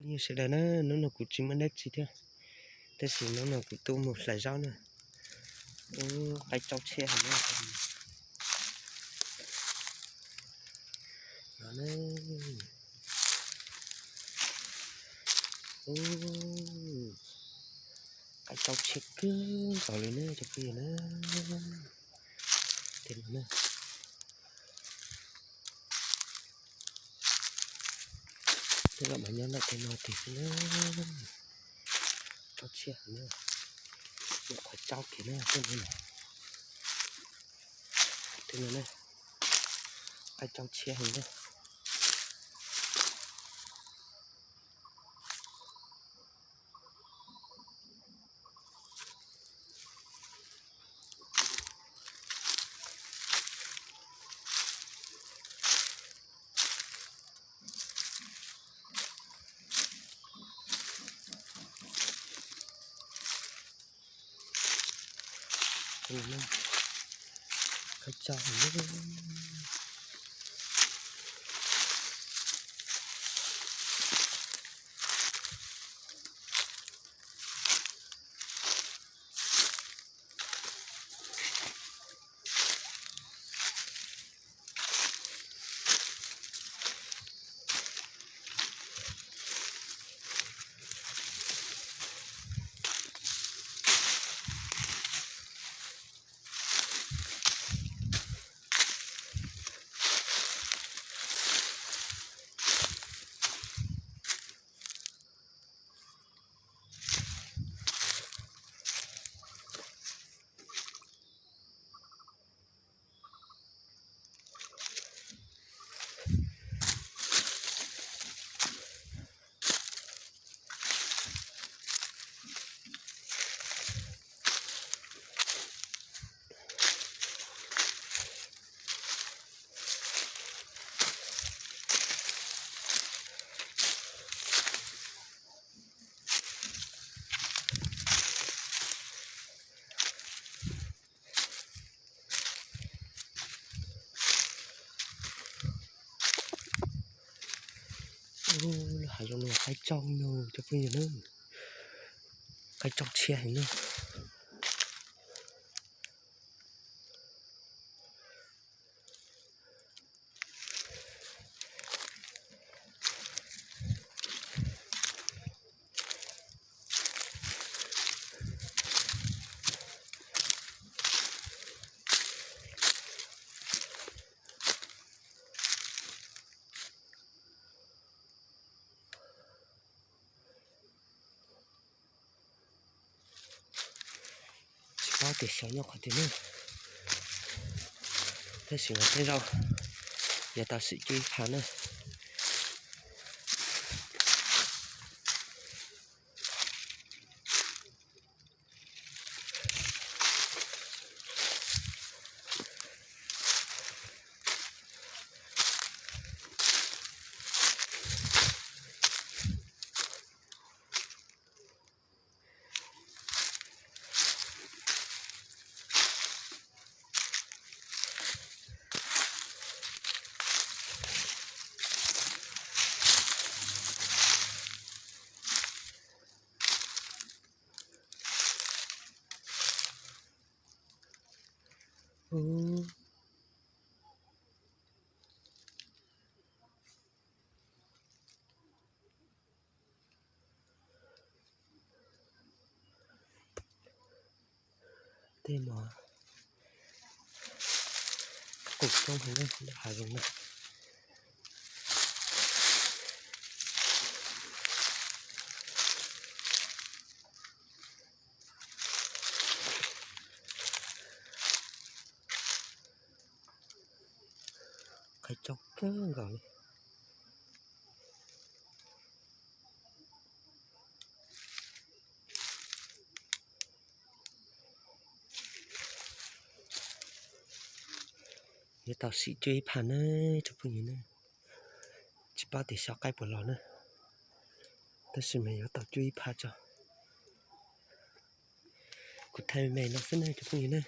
Sawv daws na, hnub no kuv tsis muaj dab tsi thiab, tab sis hnub no kuv tuaj mus hlais zaub na. Ub, qaib tsaub tshiab heev na. No na. Ub, qaib tsaub tshiab kawg nkaus li na cov phooj ywg na. Tej no na. Tej zaum mas nyob ntawm tej no tiag xwb na. Tsaub tshiab heev na. Nyuam qhuav tsaub kiag na tej no. Tej no na. Qaib tsaub tshiab heev na. Qaib tsaub heev na. Ub, lub hav zoov no qaib tsaub no cov phooj ywg na. Qaib tsaub tshiab heev na. Tsis paub tias xyov nyob qhov twg na, tab sis mas tej zaum yuav tau sim cuab ib phav na. Tej no qus coob heev lub hav zoov na. Qaib coob kawg nkaus li. Yuav tau sim cuab ib phav na cov phooj ywg na. Tsis paub tias xyov qaib puas los na, tab sis mas yuav tau cuab ib phav tso. Kuv thaij me me no xwb na cov phooj ywg na.